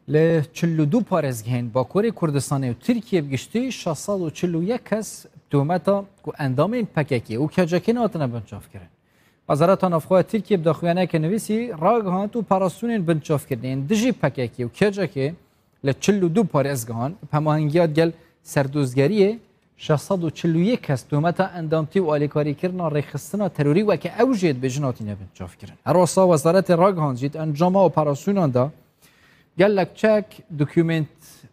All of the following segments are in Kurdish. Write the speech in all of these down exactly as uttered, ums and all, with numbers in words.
Li çil û du parêzgehên Bakurê Kurdistanê û Tirkiyê bi giştî şeş sed û çil û yek kes bi tometa ku endamên P K K û K C K ne hatine binçavkirin. Wezareta Navxwe ya Tirkiyê bi daxuyaniyeke nivîsî ragihand operasyonên binçavkirinê yên dijî P K K û K C K li çil û du parêzgehan bi hemahengiya digel serdozgeriyê şeş sed û çil û yek kes tometa endamtî û alîkarîkirina rêxistina terorî weke ew jê dibêjin hatine binçavkirin. Her wisa wezaretê ragihand jî di encama operasyonan de gelek çek, dokumênt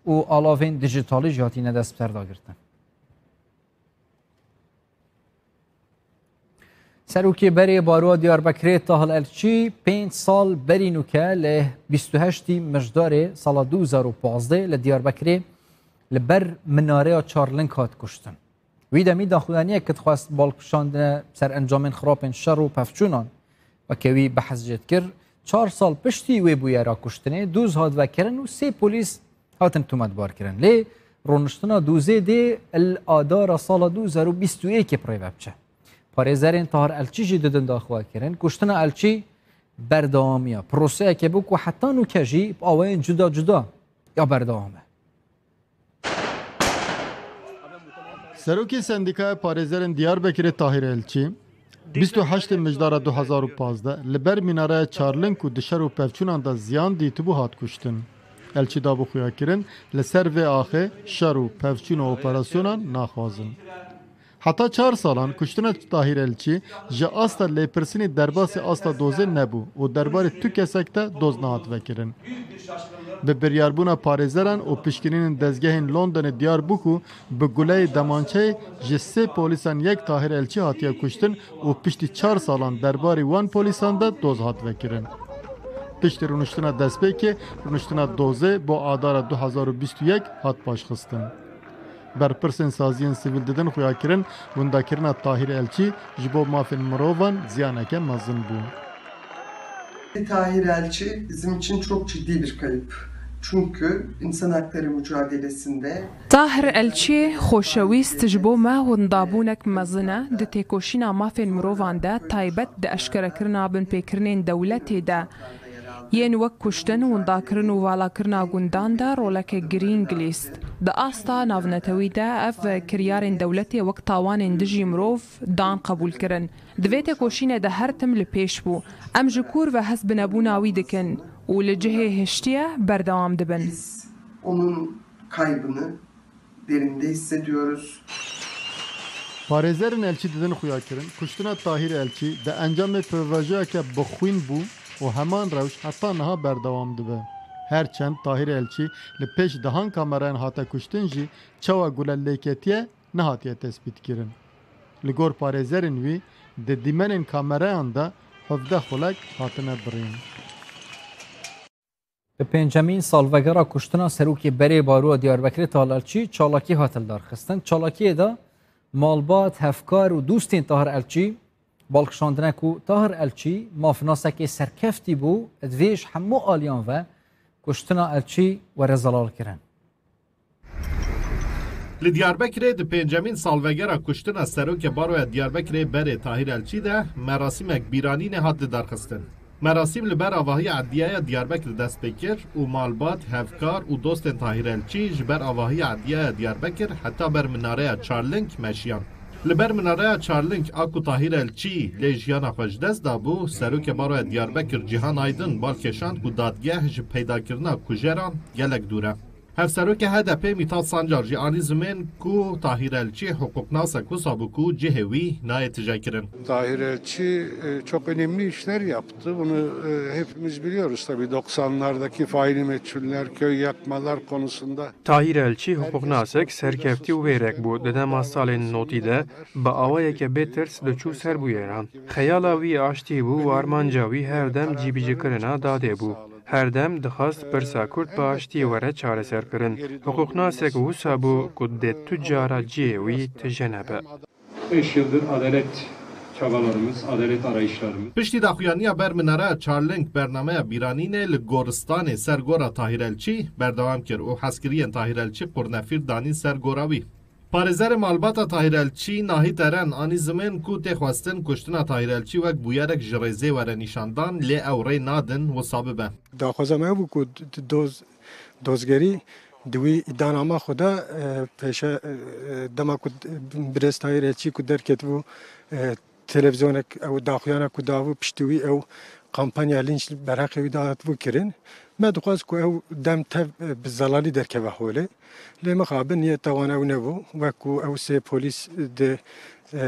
û alavên dijîtalî jî hatine destberdagirtin. Serokê berê Baroya Diyarbekirê Tahir Elçî pênc sal berî nûke li bîst û heştî Mijdarê sala du hezar û pazdeh li Diyarbekirê li ber minareya Çarlink hat kuştin. Wî demî daxuyaniyek dixwest bal kişandine ser encamên xirapên şer û pevçûnan. Weke wî behs jê dikir, çar sal piştî wê bûyera kuştinê doz hat vekirin û sê polîs hatin tometbarkirin. Lê rûniştina dozê dê li Adara sala du hezar û bîst û yekê bi rê ve biçe. Parêzerên Tahir Elçî jî didin daxuyakirin. Kuştina Elçî berdewamiya proseyeke bû ku heta nûke jî bi awayên cuda cuda ya berdewam e. Serokê Sendîkaya Parêzerên Diyarbekirê Tahir Elçî, bîst û heştê Mijdara du hezar û pazdeh li ber mînareya Çarlink û di şer û pevçûnan de ziyan dîtibû hat kuştin. Elçî dabû xuyakirin, li ser vê axê şer û pevçûn û operasyonan naxwazin. Heta çar salan kuştina Tahir Elçî ji asta lêpirsînê derbasî asta dozê nebû û derbarê tu kesek de doz nehat vekirin. Bi biryarbûna parêzeran û piştgirînên dezgehên Londonê diyar bû ku bi guleyê demançeyê ji sê polîsan yek Tahir Elçî hatiye kuştin û piştî çar salan derbarê wan polîsan de doz hat vekirin. Piştî rûniştina destpêkê, rûniştina dozê bo Adara du hezar û bîst û yek hat paşxistin. Berpirsên saziyên sivîl didin xuyakirin, windakirina Tahîr Elçî ji bo mafên mirovan ziyaneke mezin bû. Tahir Elçi bizim için çok ciddi bir kayıp. Çünkü insan hakları mücadelesinde Tahir Elçî xoşewîst ji bo me windabûnek mezin e di têkoşîna mafên mirovan de, taybet di eşkerekirina binpêkirinên dewletê de. Yên wek kuştin, windakirin û valakirina gundan de roleke girîng lîst. Di asta navnetewî de ev kiryarên dewletê wek tawanên dijî mirov dan qebûl kirin. Di vê têkoşînê de her tim li pêş bû. Em ji Kûr ve hest bi nebûna wî dikin û li cihê hiştiye berdewam dibin. Biz onun kaybını derinde hissediyoruz. Parêzerên Elçî didin xuyakirin, kuştina Tahîr Elçî di encamê pêvajoyeke bi xwîn bû û heman rewş heta niha berdewam dibe. Her çend Tahîr Elçî li pêş dehan kamerayan hate kuştin jî, çawa gule lê ketiye nehatiye tespîtkirin. Li gor parêzerên wî, di dîmenên kamerayan de hevdeh xulek hatine birîn. Di pêncemîn salvegera kuştina serokê berê baroya Diyarbekirê Tahir Elçî çalakî hat lidarxistin. Çalakiyê de malbat, hevkar û dostên Tahir Elçî bal kişandine ku Tahir Elçî mafnasekê serkeftî bû, divê ji hemû aliyan ve kuştina Elçî were zelalkirin. Li Diyarbekirê di pêncemîn salvegera kuştina serokê baroya Diyarbekirê berê Tahîr Elçî de merasîmek bîranînê hat lidarxistin. Merasîm li ber avahiya Edliyeya Diyarbekir dest pê kir û malbat, hevkar û dostên Tahîr Elçî ji ber avahiya Edliyeya Diyarbekir heta ber minareya Çarlink meşiyan. Li ber minareya Çarlink a ku Tahîr Elçî lê jiyana xwe ji dest dabû, serokê baroya Diyarbekir Cîhan Aydin bal kêşand ku dadgeh ji peydakirina kujeran gelek dûr e. Hevserokê H D P Mithat Sancar jî anî zimên ku Tahîr Elçî hiqûqnasek wisa bû ku cihê wî nayê tijekirin. Tahir Elçi, e, çok önemli işler yaptı. Bunu, e, hepimiz biliyoruz tabii. Doksanlardaki faili meçhuller, köy yakmalar konusunda. Tahîr Elçî hiqûqnasek, serkeftî û wêrek bû. Di dema salên notî de bi awayeke bêtirs diçû ser bûyeran. Xeyala wî aştî bû û armanca wî her dem cîbicîkirina dadê bû. Her dem dixwest pirsa Kurd bi aştiyê were çareserkirin. Hiqûqnasek wisa bû ku dê tu cara cihê wî tije nebe. Beş yıldır adalet çabalarımız, adalet arayışlarımız. Piştî daxuyaniya ber minara Çarlink bernameya bîranînê li goristanê ser gora Tahîr Elçî berdewam kir û hezkiriyên Tahîr Elçî qurnefîr danîn ser gora wî. Parêzerê malbata Tahîr Elçî, Nahît Eren, anî zimên ku tê xwestin kuştina Tahîr Elçî wek bûyerek ji rêzê were nîşandan, lê ew rê nadin wisa bibe. Daxwaza me bû ku d-, d-, doz-, dozgerî di wî îddianama xwe de, e, pêşe, e, dema ku birêz Tahîr Elçî ku derketibû, e, televîzyonek ew daxuyana ku dabû piştî wî ew kampanya lînç berheqê wî de hatibû kirin. Me dixwest ku ew dem tev, e, bi zelalî derkeve holê. Lê mixabin niyeta wan ew nebû. Wek ku ew sê polîs di, e,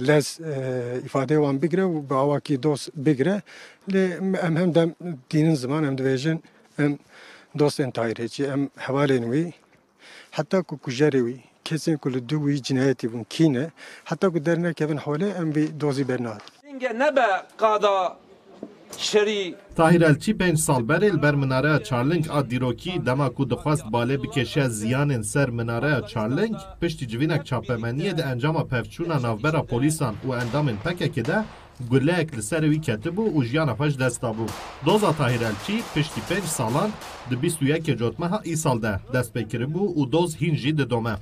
lez, e, îfadeyê wan bigire û bi awakî doz bigire. Lê em hem dem dînin ziman, em dibêjin em dostên Tahîr Elçî, em hevalên wî. Heta ku kujerê wî, kesên ku li dû wî cinayetî bûn, kî ne, heta ku dernekevin holê, em vî dozî bernadin. Hingê nebe qada şerî. Tahîr Elçî pênc sal berê li ber minareya Çarling a dîrokî, dema ku dixwest balê bikêşe ziyanên ser minareya Çarling, piştî civînek çapemeniyê di encama pevçûna navbera polîsan û endamên P K K de, guleyek li serê wî ketibû û jiyana xwe ji dest dabû. Doza Tahîr Elçî piştî pênc salan di bîst û yekê Cotmeha îsal de dest pê kiribû û doz hîn jî didome.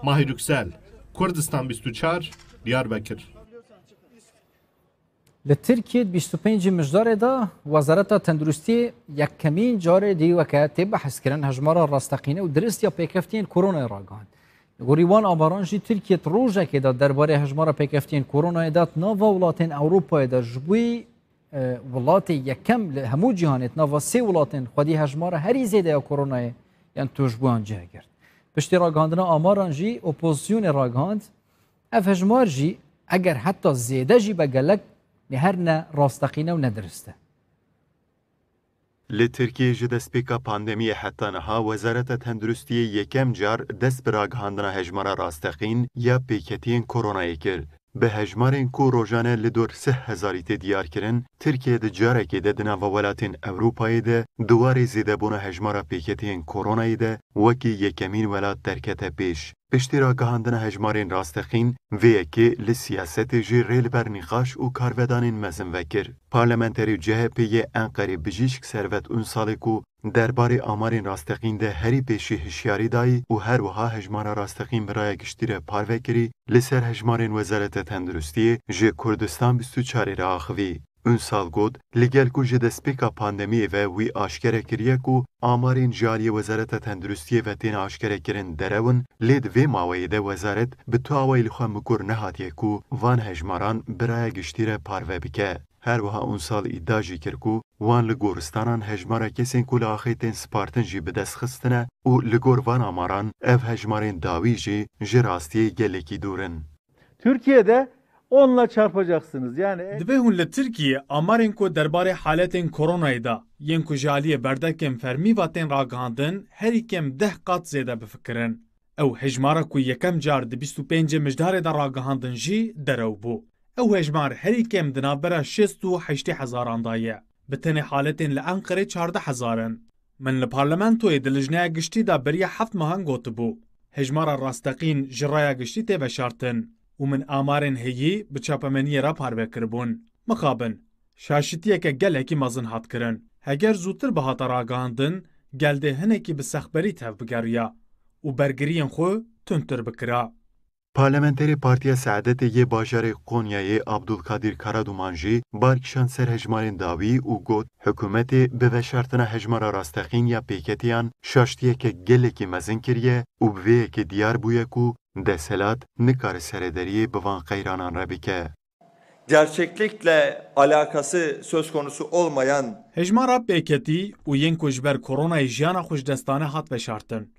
Mahir Yüksel, Kurdistan bîst û çar, Diyarbekir. Li Tirkiyê di bîst û pêncî Mijdarê de Wezareta Tenduristiyê yekemîn carê dî weke tê behskirin hejmara rasteqîne û diristiya pêkeftiyên koronayê ragihand. Li gorî wan amaran jî Tirkiye di rojekê de derbarê hejmara pêkeftiyên koronayê de di nava welatên Ewropayê de ji bo, e, welatê yekem li hemû cîhanê di nava sê welatên xwedî hejmara herî zêde ya koronayê yên tûşbûyan cih girt. Piştî ragihandina amaran jî opozisyonê ragihand, ev hejmar jî eger heta zêde jî be gelek ne her ne rasteqîne û ne dirist e. Li Tirkiyê ji destpêka pandemiyê heta niha Wezareta Tenduristiyê yekem car dest bi ragihandina hejmara rasteqîn ya pêketiyên koronayê kir. Bi hejmarên ku rojane li dor sih hezarî tê diyar kirin, Tirkiye di carekê de di nava welatên Ewropayê de di warê zêdebûna hejmara pêketiyên koronayê de wekî yekemîn welat derkete pêş. Piştî ragihandina hejmarên rasteqîn, vê yekê li siyasetê jî rê li ber nîqaş û karvedanên mezin vekir. Parlamenterê C H P yê Enqerê Bijîşk Servet Unsalê ku derbarê amarên rasteqîn de herî pêşî hişyarî dayî û her wiha hejmara rasteqîn bi raya giştî re parve kirî, li ser hejmarên Wezareta Tenduristiyê ji Kurdistan bîst û çarê re axivî. Unsal got, li gel ku ji destpêka pandemiyê ve wî aşkere kiriye ku amarên ji aliyê Wezareta Tenduristiyê ve tên aşkerekirin derew in, lê di vê maweyê de wezaret bi tu awayî li xwe mikur nehatiye ku van hejmaran bi raya giştî re parve bike. Her wiha Unsal îdia jî kir ku wan li goristanan hejmara kesên ku li axê tên spartin jî bi dest xistine û li gor van amaran ev hejmarên dawî jî ji rastiyê gelekî dûr in. Türkiye'de onla çarpacaksınız. Yani Divê hûn li Tirkiyê amarên ku derbarê haletên koronayê de yên ku ji aliyê berdekên fermî ve tên ragihandin herî kêm deh qat zêde bifikirin. Ew hejmara ku yekem car di bîst û pêncê Mijdarê de ragihandin jî derew bû. Ew hejmar herî kêm di navbera şêst û heştê hezaran de ye. Bi tenê haletên li Enqerê çardeh hezar in. Min li parlamentoyê di lijneya giştî de beriya heft mehan gotibû, hejmara rasteqîn ji raya giştî tê veşartin û min amarên heyî bi çapemeniyê re parve kiribûn. Mixabin, şaşitiyeke gelekî mezin hat kirin. Heger zûtir bihata ragihandin, gel dê hinekî bi sexberî tevbigeriya û bergiriyên xwe tundtir bikira. Parlamenterê Partiya Seadetê yê bajarê Qonyayê Abdulkadir Karaduman jî bar kişand ser hejmarên dawî û got, hikûmetê bi veşartina hejmara rasteqîn ya pêketiyan şaştiyeke gelekî mezin kiriye û bi vê yekê diyar bûye ku desthilat nikare serederiyê bi van qeyranan re bike. Gerçeklikle alakası söz konusu olmayan Hejmara pêketî û yên ku ji ber koronayê jiyana xwe ji destane hat veşartin.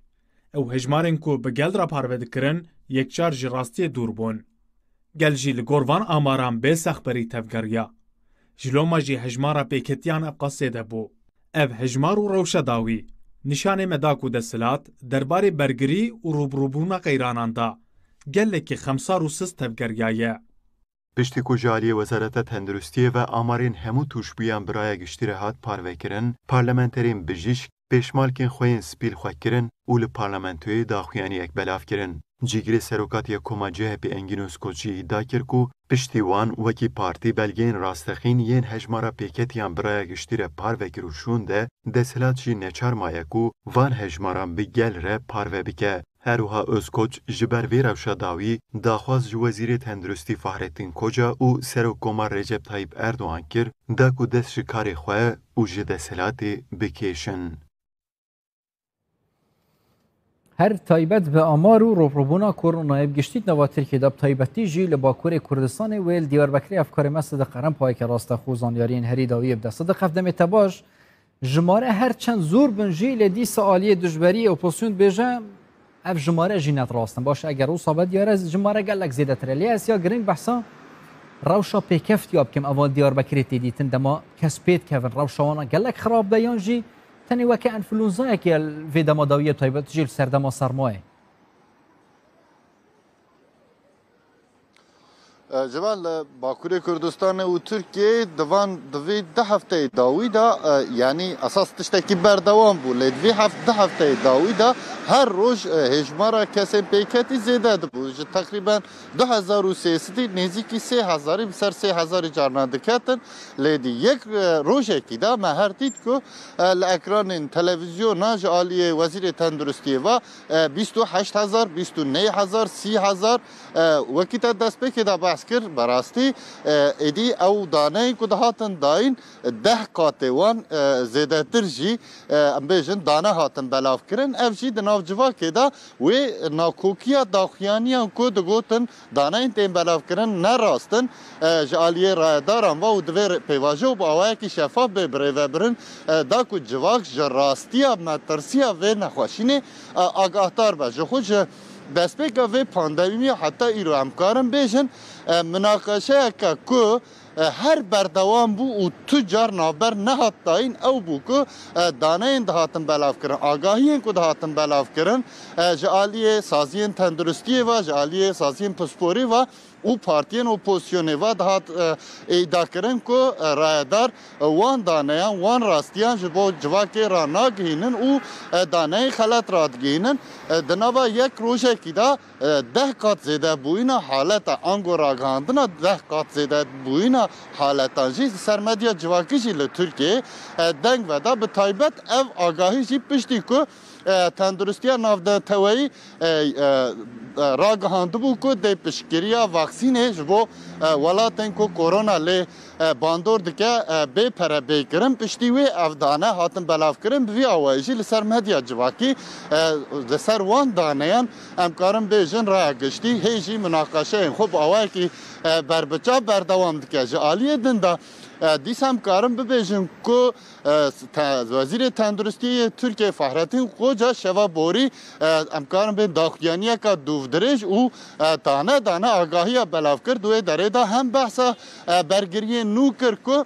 Ew hejmarên ku bi gel re parve dikirin, yekcar ji rastiyê dûr bûn. Gel jî li gor van amaran bê sexberî tevgeriya. Ji loma jî hejmara pêketiyan ev qas zêde bû. Ev hejmar û rewşa dawî, nîşanê me da ku desthilat derbarê bergirî û rûbirûbûna qeyranan da, gelekî xemsar û sist tevgeriyaye. Piştî ku ji aliyê Wezareta Tenduristiyê ve amarên hemû tûşbûyan bi raya giştî re hat parvekirin, parlamenterên bijîşk pêşmalkên xwe yên spî li xwe kirin û li parlamentoyê daxuyaniyek belav kirin. Cîgirê Serokatiya Koma C H P Engîn Ozkoçî îdia kir ku Piştî wan wekî partî belgeyên rastexîn yên hejmara pêketiyan bi raya giştî re parve kir û şûnde, desthilat jî neçar maye ku van hejmaran bi gel re parve bike. Her wiha Özkoç ji ber vê rewşa dawî daxwaz ji Wezîrê Tenduristî Fahrettin Koca û Serokkomar Recep Tayyip Erdogan kir, da ku dest ji karê xwe û ji desthilatê bikêşin. Her taybet bi amar û robrobûna koronayê bi giştî di nava Tirkiyê de, bi taybetî jî li Bakurê Kurdistanê wê li Diyarbekirê ev karê me sidiqe. Rempayeke rastex û zanyariyên herî dawiyê bide. Sidiq, ev demê te baş. Jimare her çend zor bin jî, lê dîsa aliyê dijberiyê opozisyon dibêje, ev jimare jî ne rast in. Baş e, eger wisa be diyar e, jimare gelek zêdetir e. Lê ez ya giring behsa rewşa pêkeftiya bikim, eva Diyarbekirê tê dîtin, dema kes pê dikevin, rewşa wana gelek xirab be, yan jî tenê weke enfluenzayekê ye vê dema dawiyê, taybet jî li serdema sermayê? E, ciwan li Bakurê Kurdistanê û Tirkiyeyê di van, di vî du hefteyê dawî de, e, yanî esas tiştekî berdewam bû, lê di vî heft-, du hefteyê dawî de her roj, e, hêjmara kesên pêketî zêde dibû. Ji teqrîben du hezar û sê sedî nêzîkî sê hezarî bi ser sê hezarî carna diketin, lê di yek, e, rojekî de me her dît ku, e, li ekranên televizyona ji aliyê Wezîrê Tenduristiyê ve, e, bîst û heşt hezar, bîst û neh hezar, sî hezar, e, wekî te destpêkê de behs kir, bi rastî, e, êdî ew daneyên ku dihatin dayîn, deh qatê wan, e, zêdetir jî, e, em bêjin, dane hatin belavkirin. Ev jî di nav civakê de wê nakokiya daxuyaniyan ku digotin daneyên tên belavkirin ne rast in, e, ji aliyê rayedaran ve û divê re-, pêvajo û bi awayekî şefaf bê birêvebirin, e, da ku civak ji rastiya metirsiya vê nexweşînê, e, agahdar be. Ji xwe ji destpêka vê pandemiyê heta îro em karin bêjin, e, minaqeşeyeke ku, e, her berdewam bû û tu car navber nehat dayîn, ew bû ku, e, daneyên dihatin belavkirin, agahiyên ku dihatin belavkirin, e, ji aliyê saziyên tenduristiyê ve, ji aliyê saziyên pisporî ve û partiyên opozisyonê ve dihat, e, îda kirin ku, e, rayedar, e, wan daneyan, wan rastiyan ji bo civakê ranagihînin û, e, daneyên xelet radigihînin. E, di nava yek rojekî de, e, deh qat zêdebûyîna haleta ango ragihandina deh qat zêdebûyîna haletan jî li ser medya civakî jî li Tirkiyeyê, e, deng veda. Bi taybet ev agahî jî piştî ku, e, tenduristiya navneteweyî, e, e, e, ragihandibû ku dê piştgiriya vaksînê ji bo, e, welatên ku korona lê, e, bandor dike, e, bê pere bê kirin. Piştî wê ev dane hatin belavkirin, bi vî awayî jî li ser medya civakî, e, li ser wan daneyan em karin bêjin raya giştî hê jî minaqeşeyên xwe bi awayekî, e, berbiçav berdewam dike. Ji aliyê din de, e, dîsa em karin bibêjin ku, e, te-, Wezîrê Tenduristiyê yê Tirkiyê Fahrettin Koca şeva borî, e, em karin bên daxuyaniyeka dûvdirêj û, e, dane dane agahiya belav kir. Di wê derê de hem behsa, e, bergiriyên nû kir ku,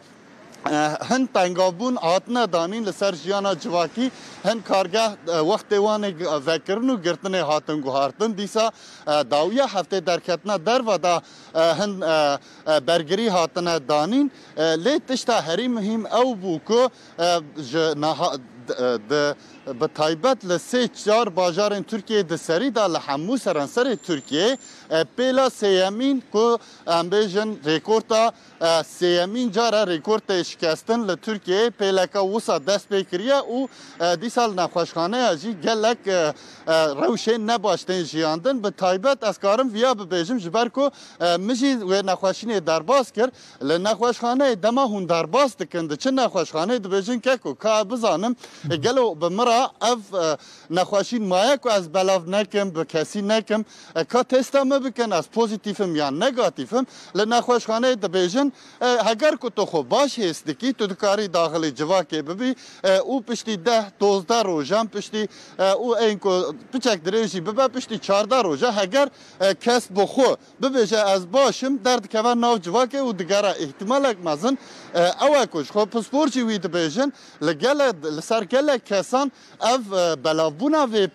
e, hin tengabûn hatine danîn li ser jiyana civakî, hin kargeh, e, wextê wan ê g-, vekirin û girtinê hatin guhartin. Dîsa, e, dawiya heftê derketina derve de, e, hin, e, e, bergirî hatine danîn. E, lê tişta herî muhîm ew bû ku, e, ji naha-, d-, e, di, bi taybet li sê çar bajarên Tirkiyeyê di serî de li hemû seranserê Tirkiyeyê, e, pêla sêyemîn ku em bêjin rêkorta, e, sêyemîn cara rêkor tê şikestin li Tirkiyeyê, pêleka wisa dest pê kiriye û, e, dîsa li nexweşxaneya jî gelek, e, e, rewşên nebaş tên jiyandin. Bi taybet ez karim viya bibêjim, ji ber ku, e, min jî wê nexweşînê derbas kir. Li nexweşxaneyê dema hûn derbas dikin, diçin nexweşxaneyê, dibêjin, keko, ka bizanim, e, gelo bi min re ev, e, nexweşîn maye ku ez belav nekim, bi kesî nekim, e, ka testa me bikin, ez pozîtîf im yan negatîf im. Li nexweşxaneyê dibêjin, e, heger ku tu xwe baş hês dikî, tu dikarî daxilî civakê bibî, e, û piştî deh dozdeh rojan, piştî, e, û ên ku piçek dirêj jî bibe, piştî çardeh roja, heger, e, kes bi xwe bibêje, ez baş im, derdikeve nav civakê û digere. Îhtimalek mezin, e, ew e ku ji xwe pispor jî wî dibêjin, li gele, li ser gelek kesan ev, e, belavbûna vê, e,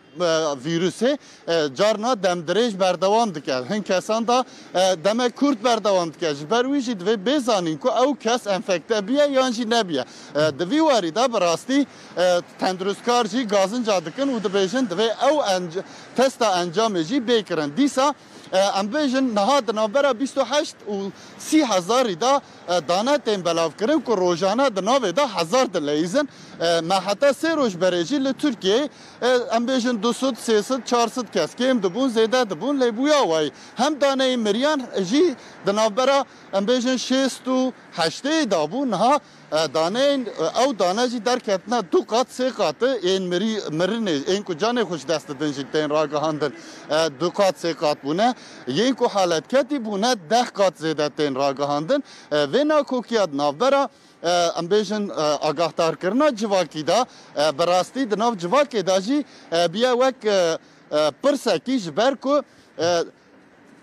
vîrusê, e, carna demdirêj berdewam dike. Hin kesan da, e, demek kurt berdewam dike. Ji ber wî jî divê bê zanîn ku ew kes enfekte bûye yan jî nebûye. E, di vî warî de bi rastî, e, tendurustkar jî gazinca dikin û dibêjin divê ew enc-, testa encamê jî bê kirin. Dîsa E, em bêjin niha di navbera bîst û heşt û sî hezarî de, e, dane tên belavkirin ku rojane di navê de hezar dileyîzin. E, me heta sê roj berê jî li Tirkiyeyê, e, em bêjin du sed, sê sed, çar sed kes kêm dibûn, zêde dibûn, lê bûya wayî hem daneyên miriyan jî di navbera, em bêjin, şêst û heştê de bû. Niha, e, daneyên, e, ew dane jî derketine du qat, sê qat e, ên mirî, mirinê, ên ku canê xwe ji dest didin jî tên ragihandin, e, du qat, sê qat bûne. Yên ku halet ketî bûne deh qat zêde tên ragihandin. E, vê nakokiya di navbera, e, em bêjin, e, agahdarkirina civakî de, e, bi rastî di nav civakê de jî, e, biye wek, e, e, pirsekî, ji ber ku, e,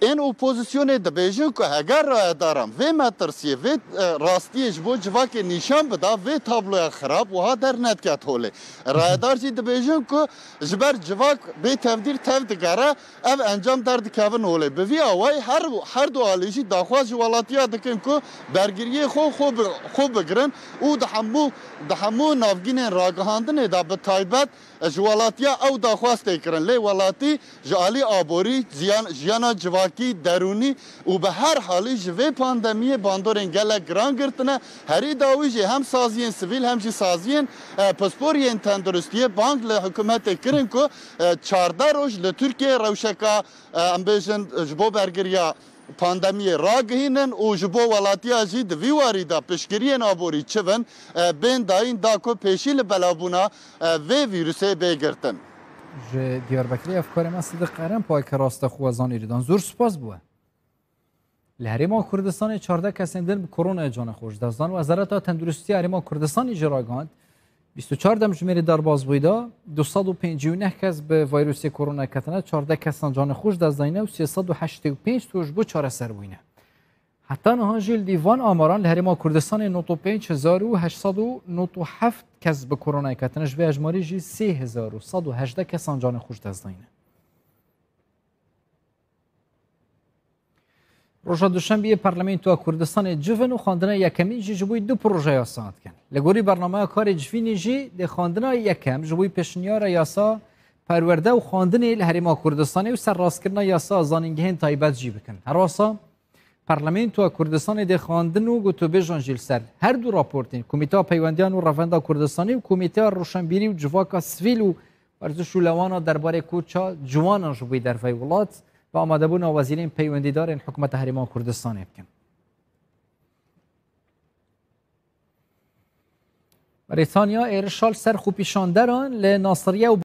ên opozisyonê dibêjin ku heger rayedaran vê metirsiyê, vê, e, rastiyê ji bo civakê nîşan bida, vê tabloya xirab wiha dernediket holê. Rayedar jî dibêjin ku ji ber civak bê tevdîr tev digere, ev encam derdikevin holê. Bi vî awayî her, her du alî jî daxwaz ji welatiya dikin ku bergiriyê xwe, xwe bi-, xwe bigirin û di hemû, di hemû navgînên ragihandinê de bi taybet ji welatiya ew daxwaz tê kirin. Lê welatî ji alî aborî, ziyan, jiyana civakî, derûnî û bi her halî ji vê pandemiyê bandorên gelek giran girtine. Herî dawî jî hem saziyên sivîl hem jî saziyên, e, pisporiyên tenduristiyê bang li hikûmetê kirin ku, e, çardeh roj li Tirkiyeyê rewşeka, e, em bêjin, ji bo bergiriya pandemiyê ragihînin û ji bo welatiya jî di vî warî de piştgiriyên aborî çi bin, e, bên dayîn da ku pêşî li belavbûna, e, vê vîrusê bê girtin. Ji Diyarbekirê hevkarê me Sidiq Eren payke raste xwe zanîrî dan. Zor spas bû. Li Herêma Kurdistanê çardeh kesên din bi koronayê canê xwe ji dest dan. Wezareta Tenduristiya Herêma Kurdistanê jî ragihand, bîst û çar demjimêrê derbazbûyî de du sed û pêncî û neh kes bi vayrusê koronayê ketine, çardeh kesan canê xwe ji dest dayîne û sê sed û heştê û pênc tûr ji bo çareser bûyîne. Heta niha jî li dîvan amaran li Herêma Kurdistanê nod û pênc hezar û heşt sed û nod û heft kes bi koronayê ketine, ji vê hejmarê jî sê hezar û sed û hejdeh kesan canê xwe ji dest dayîne. Roja Duşembiyê Parlamentoya Kurdistanê civin û xwendina yekemîn jî ji bo du proje yasa dikin. Li gorî bernameya karê civînê jî dê xwendina yekem ji bo pêşniyara yasa perwerde û xwendinê li Herêma Kurdistanê û serrastkirina yasa zanîngehên taybet jî bikin. Herwasa Parlamentoya Kurdistanê dê xwendin û gotûbêjan jî li ser her du raportên Komîteya Peywendiyan û Revenda Kurdistanê û Komîteya Roşenbîrî û Civaka Sivîl û Werziş û Lewana derbarê koça ciwanan ji bo derveyî welat bi amadebûna wezîrên peywendîdarên Hikûmeta Herêma Kurdistanê bikin. Brîtanya êrişa li ser xwepîşanderan li Nasiriye û